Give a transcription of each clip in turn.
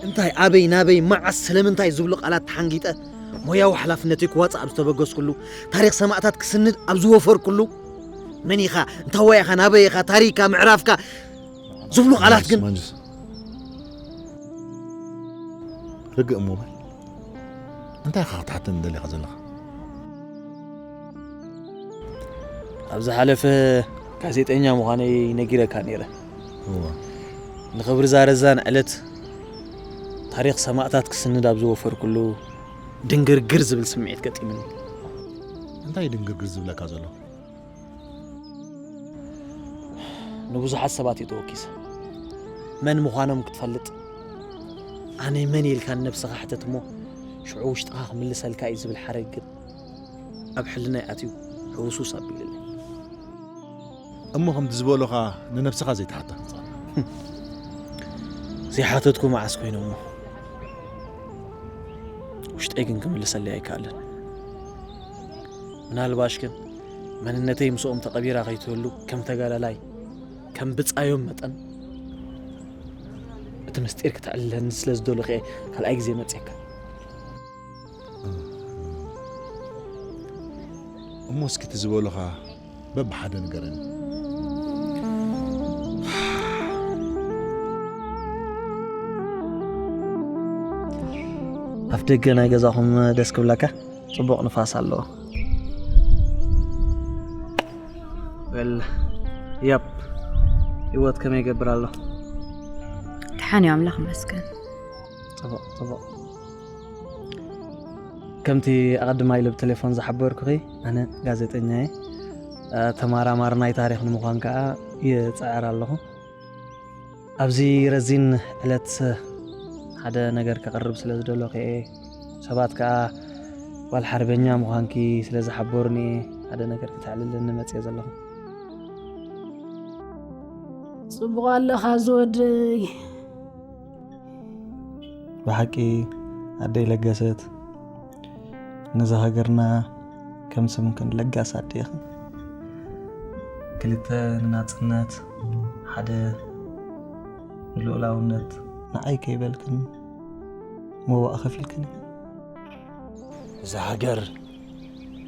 እንታይ፣ ኣበይ፣ ናበይ፣ መዓስ፣ ስለምንታይ ዝብሉ ቃላት ተሓንጊጠ ሞያዊ ሓላፍነተይ ክዋፅእ ኣብ ዝተበገስኩሉ፣ ታሪኽ ሰማእታት ክስንድ ኣብ ዝወፈርኩሉ፣ መን ኢኻ፣ እንታዋይ ኢኻ፣ ናበይ ኢኻ፣ ታሪኽካ፣ ምዕራፍካ ዝብሉ ቃላት ግን ማንጁስ፣ ርግእ እሞ በል። እንታይ ኢኻ ክትሓተኒ ደሊኻ ዘለኻ? ኣብ ዝሓለፈ ጋዜጠኛ ምዃነይ ነጊረካ ነይረ። እዋ። ንኽብሪ ዛረዛን ዕለት ታሪኽ ሰማእታት ክስንድ ኣብ ዝወፈርኩሉ ድንግርግር ዝብል ስምዒት ገጢምኒ። እንታይ ድንግርግር ዝብለካ ዘሎ? ንብዙሓት ሰባት እዩ ተወኪሰ። መን ምዃኖም ክትፈልጥ፣ ኣነ መን ኢልካ ንነብስኻ ሕተት እሞ ሽዑ ውሽጥኻ ክምልሰልካ እዩ ዝብል ሓረግ ግን ኣብ ሕልናይ ኣትዩ ሕውሱስ ኣቢሉለይ። እሞ ከምቲ ዝበሉኻ ንነብስኻ ዘይትሓታ? ዘይሓተትኩ መዓስ ኮይኖሞ? ውሽጠይ ግን ክምልሰለይ ኣይከኣለን። ምናልባሽ ግን መንነተይ ምስኦም ተቐቢራ ከይትህሉ ከም ተጋዳላይ፣ ከም ብጻዮም መጠን እቲ ምስጢር ክተዕልለኒ ስለ ዝደለኹ እየ ካልኣይ ግዜ መጽየካ። እሞ እስኪ እቲ ዝበሉኻ በብሓደ ንገረኒ። ኣፍ ደገ ናይ ገዛኹም ደስ ክብለካ? ጽቡቕ ንፋስ ኣለዎ። ወል ያፕ፣ ህይወት ከመይ ይገብር ኣሎ? ደሓን እዩ፣ ኣምላኽ ይመስገን። ጽቡቕ፣ ጽቡቕ። ከምቲ ኣቐድማ ኢለ ብቴሌፎን ዝሓበርኩኺ፣ ኣነ ጋዜጠኛ እየ። እ፣ ተመራማሪ ናይ ታሪኽ ንምዃን ከኣ ይጽዕር ኣለኹ። ኣብዚ ረዚን ዕለት ሓደ ነገር ከቕርብ ስለ ዝደለኹ እየ። ሰባት ከኣ ጓል ሓርበኛ ምዃንኪ ስለ ዝሓበሩኒ እየ ሓደ ነገር ክተዕልልኒ መጽየ ዘለኹ። ጽቡቕ ኣለኻ ዝወደይ። ብሓቂ ኣደይ ለገሰት፣ ነዛ ሃገርና ከም ስምክን ለጋስ ኣዴኽን። ክልተ ንናጽነት፣ ሓደ ንልኡላውነት፣ ንዓይ ከይበልክን መዋእ ከፊልክን። እዛ ሃገር፣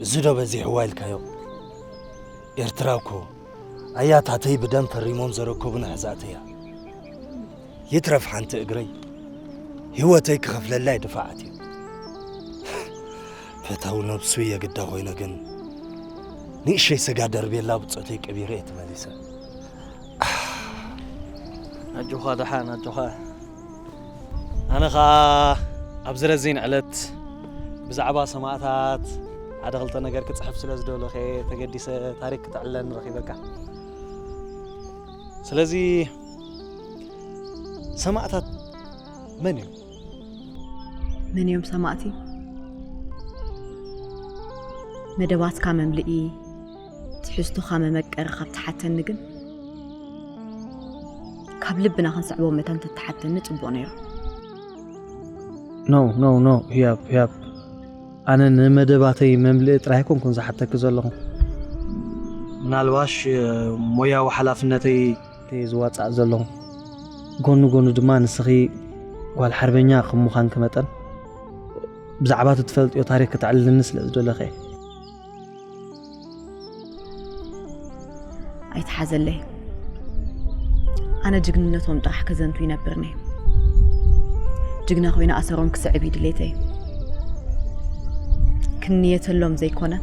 እዚ ዶ በዚሕዋ ኢልካዮ? ኤርትራ እኮ ኣያታተይ ብደም ፈሪሞም ዘረከቡና ሕዛእተይ እያ። ይትረፍ ሓንቲ እግረይ፣ ህይወተይ ክኸፍለላ እየ ድፋዓት እየ። ፈታዊ ነብሱ እየ ግዳ ኮይነ ግን፣ ንእሸይ ስጋ ደርቤላ ብጾተይ ቀቢረ እየ ተመሊሰ። ኣጆኻ ደሓን፣ ኣጆኻ። ኣነ ኸኣ ኣብዚ ረዚን ዕለት ብዛዕባ ሰማእታት ሓደ ክልተ ነገር ክጽሕፍ ስለ ዝደለኹ እየ ተገዲሰ ታሪኽ ክተዕልለኒ ረኺበካ። ስለዚ ሰማእታት መን እዮም? መን እዮም ሰማእቲ? መደባትካ መምልኢ፣ ትሕዝቶኻ መመቀሪ ካብ ትሓተኒ ግን፣ ካብ ልብና ክንስዕቦ መታን ተተሓተኒ ጽቡቕ ነይሩ። ኖ፣ ኖ፣ ኖ፣ ህያብ፣ ህያብ። ኣነ ንመደባተይ መምልኢ ጥራይ ኣይኮንኩን ዝሓተኪ ዘለኹ። ምናልባሽ፣ እ፣ ሞያዊ ሓላፍነተይ እየ ዝዋጻእ ዘለኹ። ጎኒ ጎኒ ድማ ንስኺ ጓል ሓርበኛ ከም ምዃንኪ መጠን፣ ብዛዕባ እቲ ትፈልጥዮ ታሪኽ ክተዕልልኒ ስለ ዝደለኺ እየ። ኣይትሓዘለይ። ኣነ ጅግንነቶም ጥራሕ ከዘንቱ ይነብርኒ። ጅግና ኮይነ ኣሰሮም ክስዕብ እዩ ድሌተይ። ክንየተሎም ዘይኮነ፣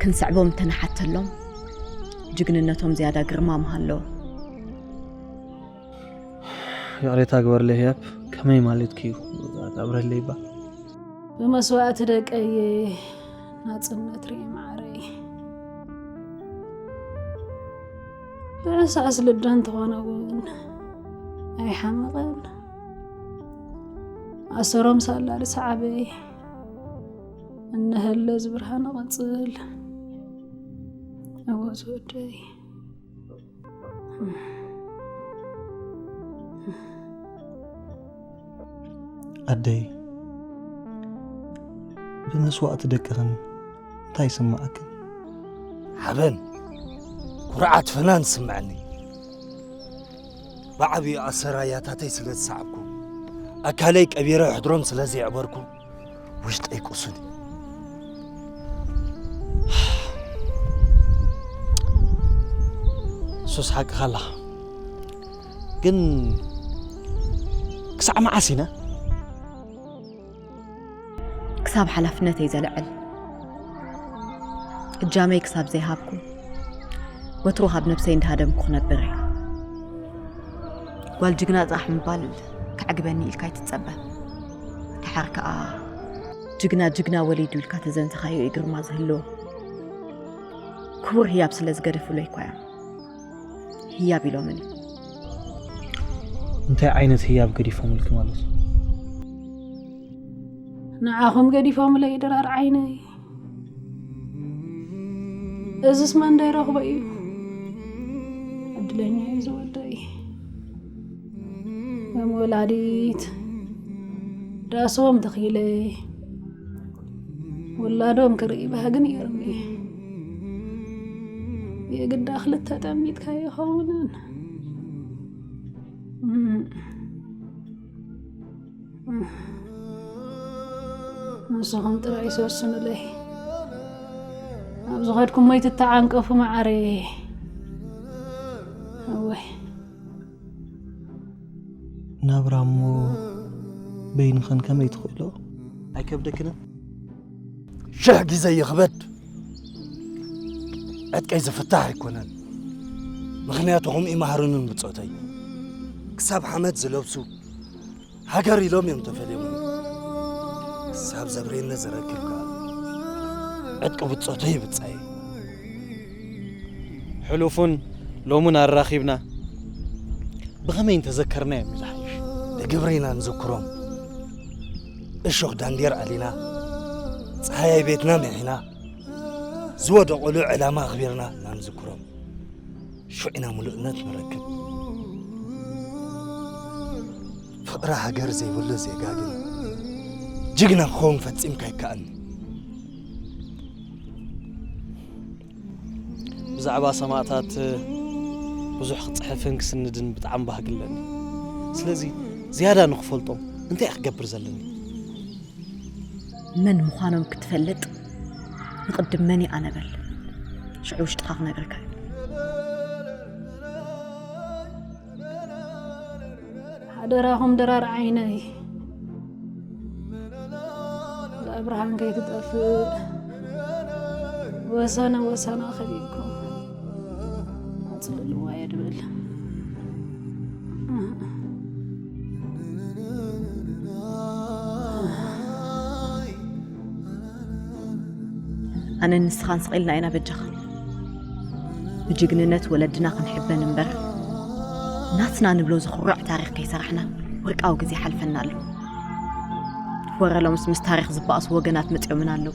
ክንስዕቦም እንተነሓተሎም፣ ጅግንነቶም ዝያዳ ግርማ ምሃለዎ። ይቕሬታ ግበርለይ ህያብ፣ ከመይ ማለትኪ እዩ? ኣብረለይ እባ። ብመስዋእቲ ደቀየ ናጽነት ርኢ ማዕረይ። ብርሳዕስ ልዳ እንተኾነ እውን ኣይሓመቐን። ኣሰሮም ሳላ ዝሰዓበይ እነሀለ ዝብርሃን እቐጽል። እወ ዝወደይ። ኣደይ፣ ብመስዋእቲ ደቅኽን እንታይ ይስምዓክን? ሓበን፣ ኩርዓት፣ ፍናን ዝስምዐኒ። ብዓብዩ ኣሰራያታተይ ስለ ዝሰዓብኩ፣ ኣካለይ ቀቢረ ሕድሮም ስለ ዘየዕበርኩ፣ ውሽጠይ ቁሱል እዩ። ሱስ ሓቅኻ ኣለኻ። ግን ክሳዕ መዓስ ኢና? ክሳብ ሓላፍነተይ ዘልዕል እጃመይ ክሳብ ዘይሃብኩ፣ ወትሩ ካብ ነብሰይ እንዳሃደምኩ ክነብር እየ። ጓል ጅግና ጥራሕ ምባል ከዕግበኒ ኢልካ ኣይትጸበ። ደሓር ከኣ ጅግና ጅግና ወሊዱ ኢልካ ተዘንተኻዮ እዩ ግርማ ዝህልዎ። ክቡር ህያብ ስለ ዝገደፉለይ እኳ እዮም ህያብ ኢሎምኒ። እንታይ ዓይነት ህያብ ገዲፎምልኪ ማለት እዩ? ንዓኹም ገዲፎምለይ ድራር ዓይነይ። እዝስ መን ዶ ይረኽቦ እዩ? ዕድለኛ እዩ ዝወደይ። ከም ወላዲት ዳስዎም ተኺለ ውላዶም ክርኢ ባህጊ ነይሩኒ። የግዳ ክልተ ጠሚትካ ይኸውንን። ንስኹም ጥራይ ሰስኑለይ። ኣብ ዝኸድኩሞ ኣይትተዓንቀፉ መዓረየ። እወይ። ናብራ እሞ በይንኸን ከመይ ትኽእሎ? ኣይከብደክንን? ሽሕ ግዜ ይኽበድ፣ ዕጥቀይ ዝፍታሕ ኣይኮነን። ምኽንያቱ ከምኡ ይመሃሩንን ብጾተይ። ክሳብ ሓመድ ዝለብሱ ሃገር ኢሎም እዮም ተፈልዮም። ክሳብ ዘብሬነ ዝረክብ ከኣ ዕጥቂ ብጾተይ ይብጻየ። ሕሉፉን ሎሙን ኣራኺብና ብኸመይ እንተዘከርናዮም እዩ ዝሓይሽ። ብግብሪ ኢና ንዝክሮም። እሾኽ ዳንዴር ኣሊና፣ ጸሃያይ ቤትና ምሒና፣ ዝወደቑሉ ዕላማ ኣኽቢርና ኢና ንዝክሮም። ሽዑ ኢና ምሉእነት ንረክብ። ፍቕሪ ሃገር ዘይብሉ ዜጋ ግን ጅግና ክኸውን ፈጺምካ ኣይከኣልን። ብዛዕባ ሰማእታት ብዙሕ ክጽሕፍን ክስንድን ብጣዕሚ ባህጊ ኣለኒ። ስለዚ ዝያዳ ንኽፈልጦም እንታይ እየ ክገብር ዘለኒ? መን ምዃኖም ክትፈልጥ ንቕድም መን እየ ኣነ በል። ሽዑ ውሽጥኻ ክነግረካ እዩ። ሓደራኹም ድራር ዓይነይ፣ እዛ ብርሃን ከይትጠፍእ ወሰነ ወሰና ከቢብኩም ኣጽልልዋ እየ ድብል። ኣነን ንስኻን ስቕ ኢልና ኢና በጃኻ። ብጅግንነት ወለድና ክንሕበን እምበር፣ ናትና ንብሎ ዝኹርዕ ታሪኽ ከይሰራሕና ወርቃዊ ግዜ ሓልፈና ኣሎ። ወረ ሎምስ ምስ ታሪኽ ዝበኣሱ ወገናት መጺኦምና ኣለዉ።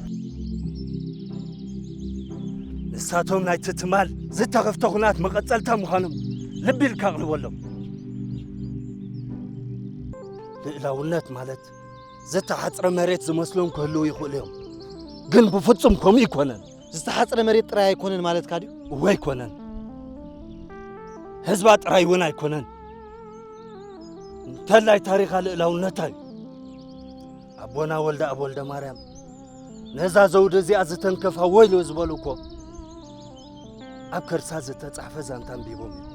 ንሳቶም ናይቲ ትማል ዝተኸፍተ ኹናት መቐጸልታ ምዃኖም ልቢ ኢልካ ኣቕልበሎም። ልእላውነት ማለት ዝተሓጽረ መሬት ዝመስሎም ክህልዉ ይኽእሉ እዮም፣ ግን ብፍጹም ከምኡ ኣይኮነን። ዝተሓጽረ መሬት ጥራይ ኣይኮነን ማለትካ ድዩ? እወ ኣይኮነን። ህዝባ ጥራይ እውን ኣይኮነን። እንተላይ ታሪኻ ልእላውነታ እዩ። ኣቦና ወልደ ኣብ ወልደ ማርያም ነዛ ዘውዲ እዚኣ ዝተንከፋ ወይሎ ዝበሉ እኮ ኣብ ከርሳ ዝተጻሕፈ ዛንታ ኣንቢቦም እዮም።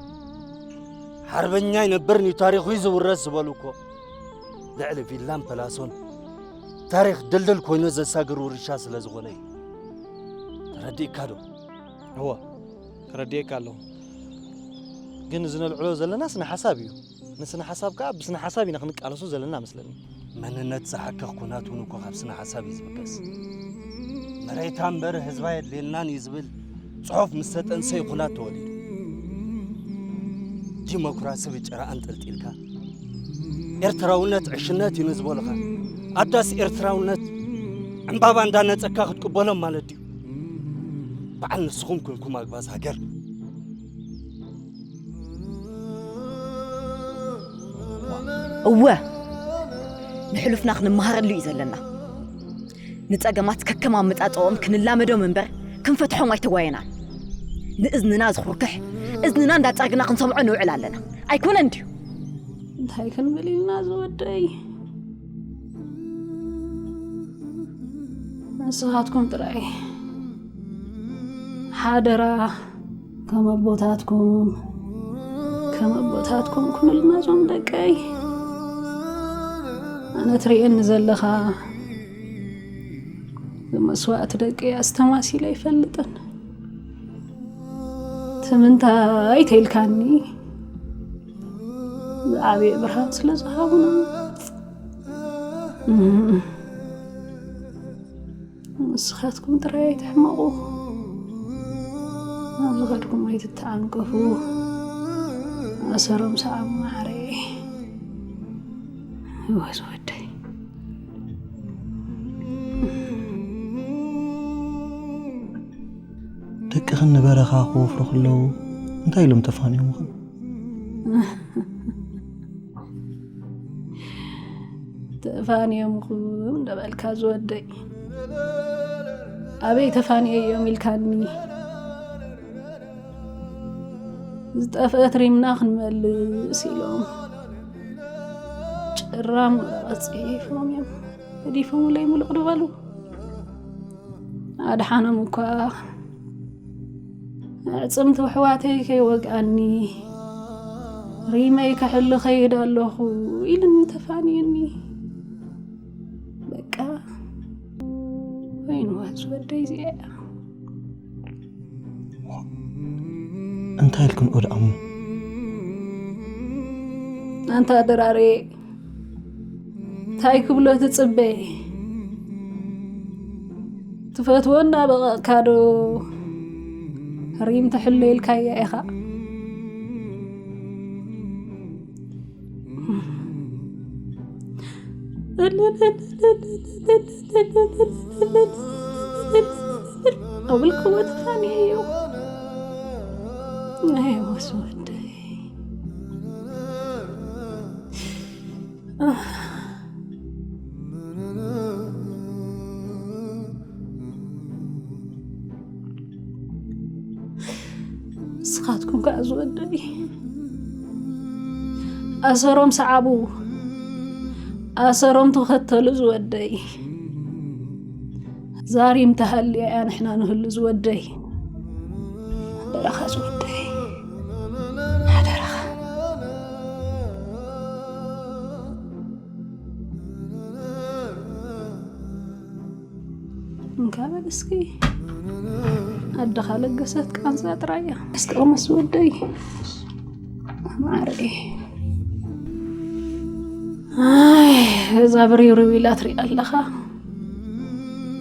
ሓርበኛ ኣይነብርን እዩ ታሪኹ እዩ ዝውረስ ዝበሉ እኮ ልዕሊ ቪላን ፐላሶን ታሪኽ ድልድል ኮይኑ ዘሳግር ውርሻ ስለ ዝኾነ እዩ። ተረዲእካ ዶ? እወ፣ ተረዲኤካ ኣለኹ። ግን እዚ ነልዕሎ ዘለና ስነ ሓሳብ እዩ። ንስነ ሓሳብ ከኣ ብስነ ሓሳብ ኢና ክንቃለሶ ዘለና መስለኒ። መንነት ዝሓክኽ ኩናት እውን እኮ ካብ ስነ ሓሳብ እዩ ዝብገስ። መሬታ እምበር ህዝባ የድልየናን እዩ ዝብል ጽሑፍ ምስ ተጠንሰ እዩ ኩናት ተወሊዱ። ዲሞክራሲ ብጭራ ኣንጠልጢልካ ኤርትራውነት ዕሽነት እዩ ንዝበሉኻ ኣዳስ ኤርትራውነት ዕምባባ እንዳነጸካ ክትቅበሎም ማለት ድዩ? በዓል ንስኹም ኮንኩም ኣግባዝ ሃገር። እወ፣ ንሕሉፍና ክንመሃረሉ እዩ ዘለና። ንጸገማት ከከም ኣመጻጽኦም ክንላመዶም እምበር ክንፈትሖም ኣይተጓየናን። ንእዝንና ዝኹርክሕ እዝንና እንዳጸርግና ክንሰምዖ ንውዕል ኣለና። ኣይኮነን ድዩ? እንታይ ክንብል ኢልና ዝወደይ? ንስኻትኩም ጥራይ ሓደራ፣ ከም ኣቦታትኩም፣ ከም ኣቦታትኩም ኩኑልና እዞም ደቀይ። ኣነ ትርእየኒ ዘለኻ ብመስዋእቲ ደቀይ ኣስተማሲለ ኣይፈልጥን። ትምንታይ ተይልካኒ ዝዓበየ ብርሃን ስለ ዝሃቡና። እም። ንስኻትኩም ጥራይ ኣይትሕመቑ። ኣብ ዝኸድኩም ኣይትተዓንቀፉ። ኣሰሮም ሰዓቡ ማዕረየ። ወዝ ወደይ። ደቅኽን ንበረኻ ክወፍሩ ከለዉ እንታይ ኢሎም ተፋንዮምኽን? ተፋንዮምኹም እንዳበልካ ዝወደይ፣ ኣበይ ተፋንየዮም ኢልካኒ? ዝጠፍአት ሪምና ክንመልስ ኢሎም ጭራም ወረቐት ጽሒፎም እዮም ገዲፎምለይ ምሉቕ ዝበሉ። ኣድሓኖም እኳ ኣዕጽምቲ ኣሕዋተይ ከይወግኣኒ ሪመይ ክሕሉ ከይድ ኣለኹ ኢልኒ ተፋንዩኒ። በቃ ወይንዋ ዝወደይ እዚኣ እያ። እንታይ ኢልክን ኦድኣሙ? ኣንታ ድራሬ እንታይ ክብሎ ትጽበ? ትፈትዎ እናበቐቕካ ዶ ሪም ትሕሎ ኢልካያ ኢኻ? ኣውልክዎ ተፋንየዮ። ናይ ወስ ወደይ። ንስኻትኩም ከዓ ዝወደይ ኣሰሮም ሰዓቡ፣ ኣሰሮም ተኸተሉ ዝወደይ። ዛሪም ተሃልያ እያ ንሕና ንህሉ ዝወደይ። ሓደራኻ ዝወደይ፣ ሓደራኻ። እንካ በል እስኪ፣ ኣደኻ ለገሰት ቃንዛ ጥራይ እያ። እስከ ኦመስ ወደይ፣ ማዕረይ። ኣይ፣ እዛ ብሪውሪው ኢላ ትሪኣ ኣለኻ።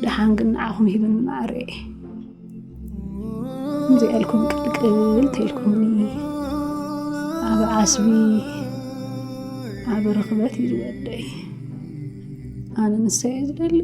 ደሓን ግን ንዓኹም ሂብኒ ማዕረይ። ከምዚ ኢልኩም ቅልቅል ተይልኩምኒ፣ ኣብ ዓስቢ፣ ኣብ ርኽበት እዩ ዝወደይ። ኣነ ንሳ እየ ዝደሊ።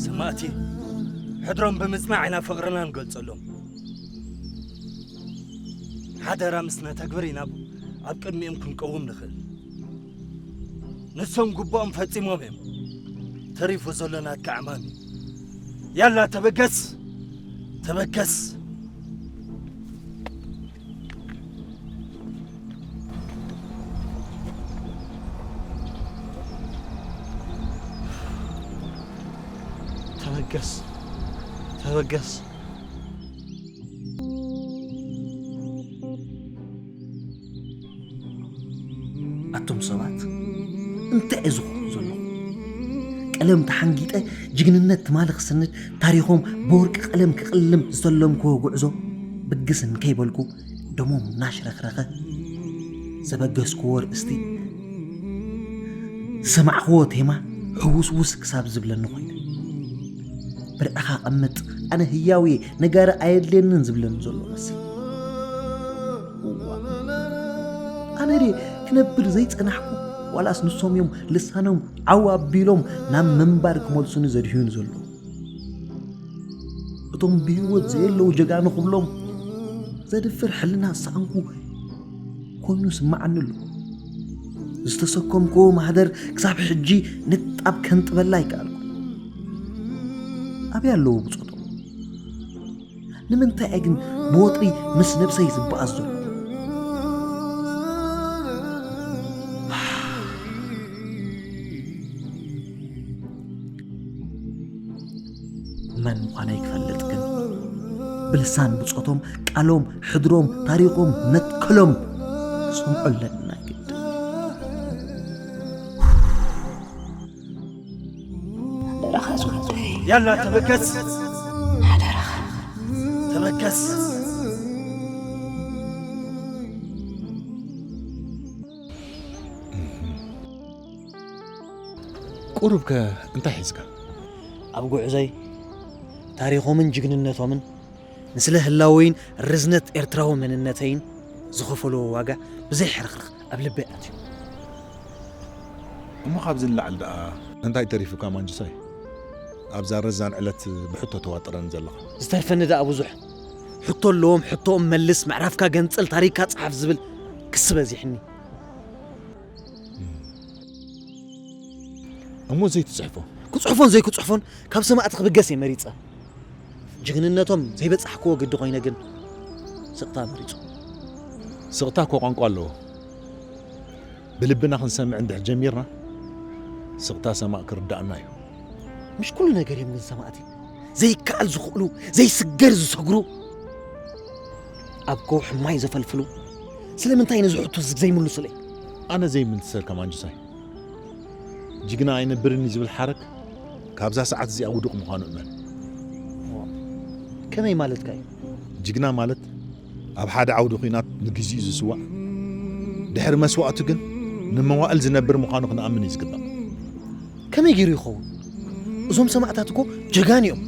ሰማእቲ፣ ሕድሮም ብምጽናዕ ኢና ፍቕርና ንገልጸሎም። ሓደራ ምስ ነተግብር ኢና ኣብ ቅድሚኦም ክንቀውም ንኽእል። ንሶም ግቡኦም ፈጺሞም እዮም። ተሪፉ ዘሎ ናትካ ዕማም እዩ። ያላ ተበገስ፣ ተበገስ። ተበገስ፣ ተበገስ። እቶም ሰባት እንታይ እየ ዝኾኑ ዘለኹ? ቀለም ተሓንጊጠ ጅግንነት ትማሊ ክስንድ፣ ታሪኾም ብወርቂ ቀለም ክቕልም ዝተለምክዎ ጉዕዞ ብግስ እንከይበልኩ፣ ደሞም እናሽረኽረኸ ዘበገስክዎ ርእስቲ፣ ዝሰማዕክዎ ቴማ ሕውስውስ ክሳብ ዝብለኒ ኮይነ። ብርዕኻ ቀምጥ፣ ኣነ ህያው እየ፣ ነጋሪ ኣየድልየንን ዝብለኒ ዘሎ መስል። እዋ፣ ኣነ ድየ ክነብር ዘይጸናሕኩ? ዋላስ ንሶም እዮም ልሳኖም ዓው ኣቢሎም ናብ ምንባር ክመልሱኒ ዘድህዩኒ ዘለዉ? እቶም ብህይወት ዘየለዉ ጀጋኑ ክብሎም ዘድፍር ሕልና ዝሰኣንኩ ኮይኑ ስምዓኒ ኣሎ። ዝተሰከምክዎ ማህደር ክሳብ ሕጂ ንጣብ ከንጥበላ ኣይከኣልኩ። ኣበይ ኣለዉ ብጾቶም? ንምንታይ እየ ግን ብወጥሪ ምስ ነብሰይ ዝበኣስ ዘሎ? መን ምዃነይ ክፈልጥ ግን፣ ብልሳን ብጾቶም፣ ቃሎም፣ ሕድሮም፣ ታሪኾም፣ መትከሎም ክሰምዖ ኣለና ግድን። ሓደራኻ ዝወደይ። ያላ ተበገስ። ሓደራኻ። ተበገስ። ቁሩብከ እንታይ ሒዝካ? ኣብ ጉዕዞይ ታሪኾምን ጅግንነቶምን ንስለ ህላወይን ርዝነት ኤርትራዊ መንነተይን ዝኸፈልዎ ዋጋ ብዘይ ሕርኽርኽ ኣብ ልበይ ኣትዩ። እሞ ካብዚ ንላዕሊ ደኣ እንታይ ተሪፉካ ማንጁሳይ? ኣብዛ ረዛን ዕለት ብሕቶ ተዋጥረን ዘለኻ። ዝተርፈኒ ደኣ ብዙሕ። ሕቶ ኣለዎም፣ ሕቶኦም መልስ፣ ምዕራፍካ ገንጽል፣ ታሪኽካ ጽሓፍ ዝብል ክሲ በዚሕኒ። እሞ ዘይትጽሕፎ? ክጽሕፎን ዘይክጽሕፎን ካብ ሰማእቲ ክብገስ እየ መሪጸ። ጅግንነቶም ዘይበጻሕክዎ ግዲ ኮይነ ግን ስቕታ መሪጹ። ስቕታ እኮ ቋንቋ ኣለዎ። ብልብና ክንሰምዕ እንድሕር ጀሚርና፣ ስቕታ ሰማእ ክርዳእና እዩ። ምሽ ኩሉ ነገር እዮም ግን ሰማእቲ ዘይከኣል ዝኽእሉ፣ ዘይስገር ዝሰግሩ፣ ኣብ ከውሒ ማይ ዘፈልፍሉ። ስለምንታይ ነዚ ሕቶ ዝግ ዘይምልሱለይ? ኣነ ዘይምልሰልካ ማንጁሳይ። ጅግና ኣይነብርን እዩ ዝብል ሓረግ ካብዛ ሰዓት እዚኣ ውዱቕ ምዃኑ እመን። ከመይ ማለትካ እዩ? ጅግና ማለት ኣብ ሓደ ዓውዲ ኲናት ንግዚኡ ዝስዋእ፣ ድሕሪ መስዋእቱ ግን ንመዋእል ዝነብር ምዃኑ ክንኣምን እዩ ዝግባእ። ከመይ ገይሩ ይኸውን? እዞም ሰማእታት እኮ ጀጋኑ እዮም፣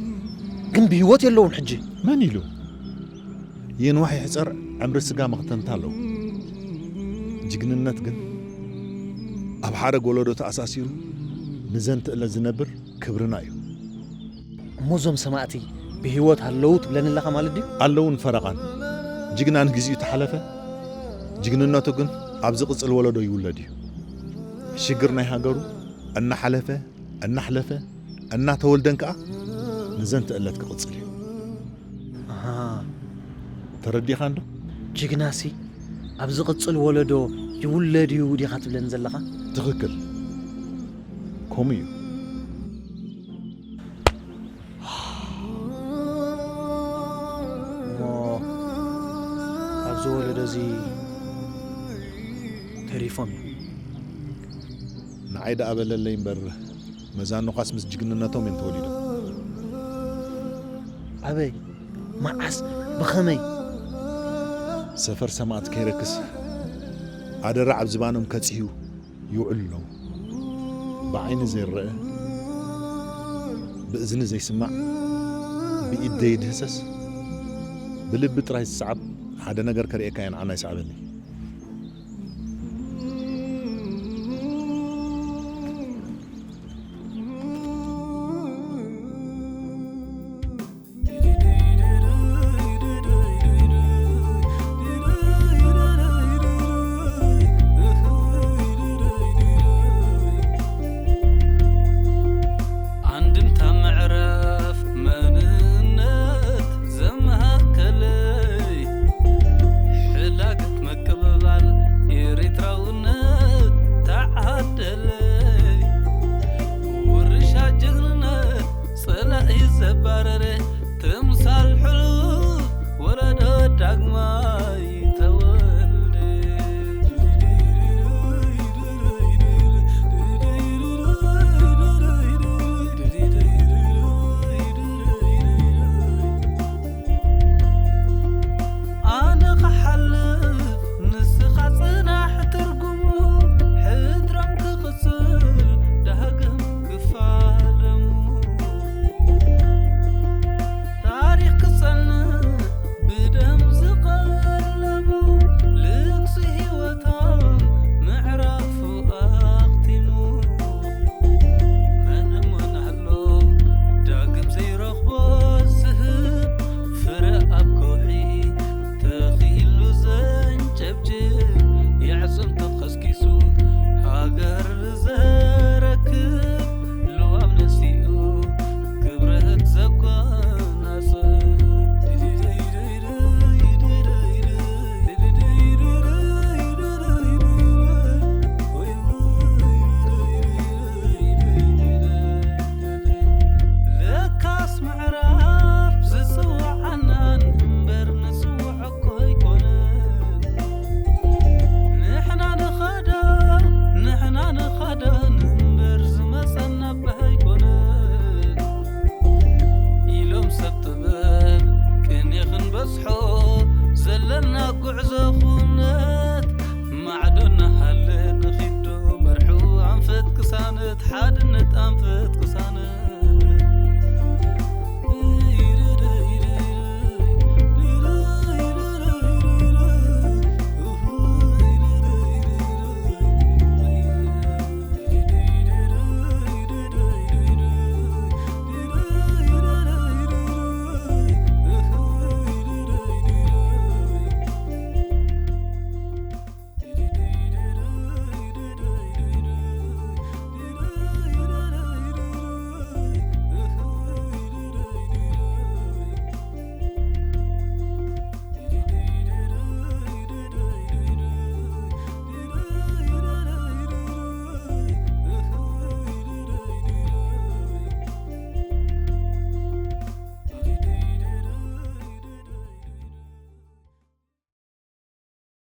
ግን ብህይወት የለውን ሕጂ። መን ኢሉ? የንዋሕ ይሕጸር ዕምሪ ስጋ መኽተምታ ኣለዎ። ጅግንነት ግን ኣብ ሓረግ ወለዶ ተኣሳሲሩ ንዘንትእለት ዝነብር ክብርና እዩ። እሞ እዞም ሰማእቲ ብህይወት ኣለዉ ትብለኒ ኣለኻ ማለት ድዩ? ኣለውን ፈረቓን። ጅግና ንግዚኡ ተሓለፈ፣ ጅግንነቱ ግን ኣብ ዝቕጽል ወለዶ ይውለድ እዩ። ሽግር ናይ ሃገሩ እናሓለፈ፣ እናሕለፈ፣ እናተወልደን ከኣ ንዘንትእለት ክቕጽል እዩ። ኣሃ። ተረዲእኻ እንዶ? ጅግናሲ ኣብ ዝቕጽል ወለዶ ይውለድ እዩ ዲኻ ትብለኒ ዘለኻ? ትኽክል። ከምኡ እዩ። እሞ ኣብዚ ወለዶ እዚ ተሪፎም እዮም። ንዓይ ደኣ በለለይ እምበር፣ መዛኑኻስ ምስ ጅግንነቶም እዮም ተወሊዶም። ኣበይ? መዓስ? ብኸመይ? ሰፈር ሰማእት ከይረክስ፣ ኣደራ ኣብ ዝባኖም ከጽህዩ ይውዕሉ ኣለዉ። ብዓይኒ ዘይረአ፣ ብእዝኒ ዘይስማዕ፣ ብኢድ ዘይድህሰስ፣ ብልቢ ጥራይ ዝሰዓብ ሓደ ነገር ከርእየካ እየ ንዓና ይስዓበኒ። ኣንድምታ ምዕራፍ መንነት ዘመሃከለይ፣ ሕላገት ምቅብባል ኤሪትራውነት ተዓደለይ። ውርሻ ጅግንነት ጸላኢ ዘባረረ፣ ትምሳል ሕሉፍ ወለዶ ዳግማይ